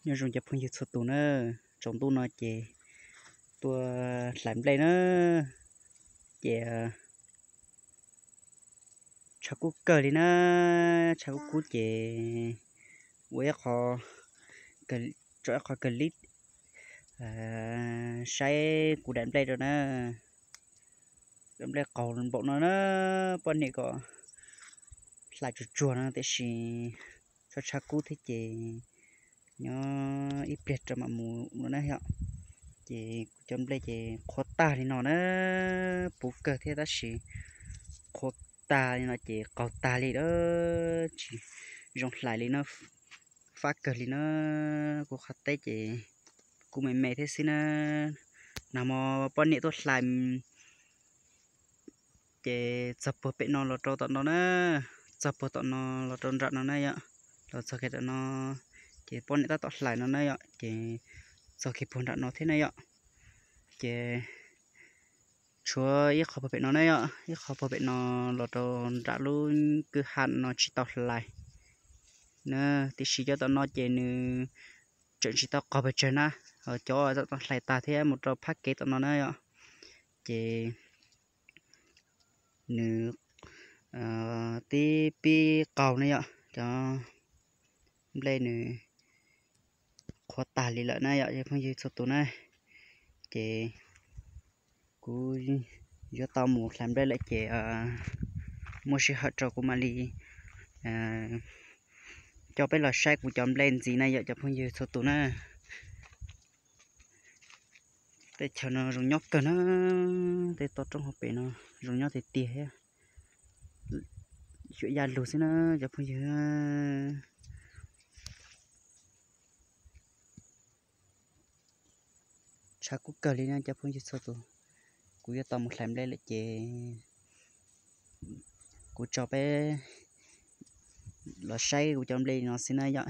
Nyob zoo cov phooj ywg txhua tus na, tsaus ntuj no ces tuaj hlais nplej na, ces tshav kub kawg li na, tshav kub kub ces ua ib qho, tso ib qho kawg li saib kuv daim nplej rau na. Daim nplej qaug npaum no na, poj niam kom hlais tsuag tsuag no tiam sis tshav kub thiab ces nyob ib pliag rau mam mus no na yom. Ces kuv cov nplej ces qhuav tag li no na, puv kawg thiab tab sis qhuav tag li no ces qaug tag li lawm, tsis zoo hlais li na, fab kawg li na. Kuv qhov teb ces kuv me me thiab xwb na. Nag hmo poj niam tuaj hlais ces txog puag pem no los rau tom no na, txog puag tom no los rau nram no na yom, los txog kiag tom no ces poj niam tab tom hlais no na yom, ces txog kiag puag nram no thiab na yom. Ces tshuav ib qho puag pem no na yom, ib qho puag pem no los rau nram lub kwj ha no tsis tau hlais na, tiam sis cov tom no ces nws tseem tsis tau qaug pes tsawg na, cov tom no hlais tag thiab mus rau phab kev tom no na yom. Ces nws tib pib qaug na yom, cov nplej nws qhuav tag li lawm na yom cov phooj ywg txhua tus na. Ces kuv yuav tau mus hlais nplej lawm ces muaj sij hawm rau kuv mam li coj peb los saib kuv cov nplej ntxiv na yom cov phooj ywg txhua tus na. Tej chaw no zoo nyob kawg na, tej toj roob hauv pes no zoo nyob tiag tiag thiab. Xyuam yaj lug xwb na cov phooj ywg. Tshav kub kawg li na cov phooj ywg txhua tus. Kuv yuav tau mus hlais nplej lawm ces kuv tso peb los saib kuv cov nplej no xwb na yom.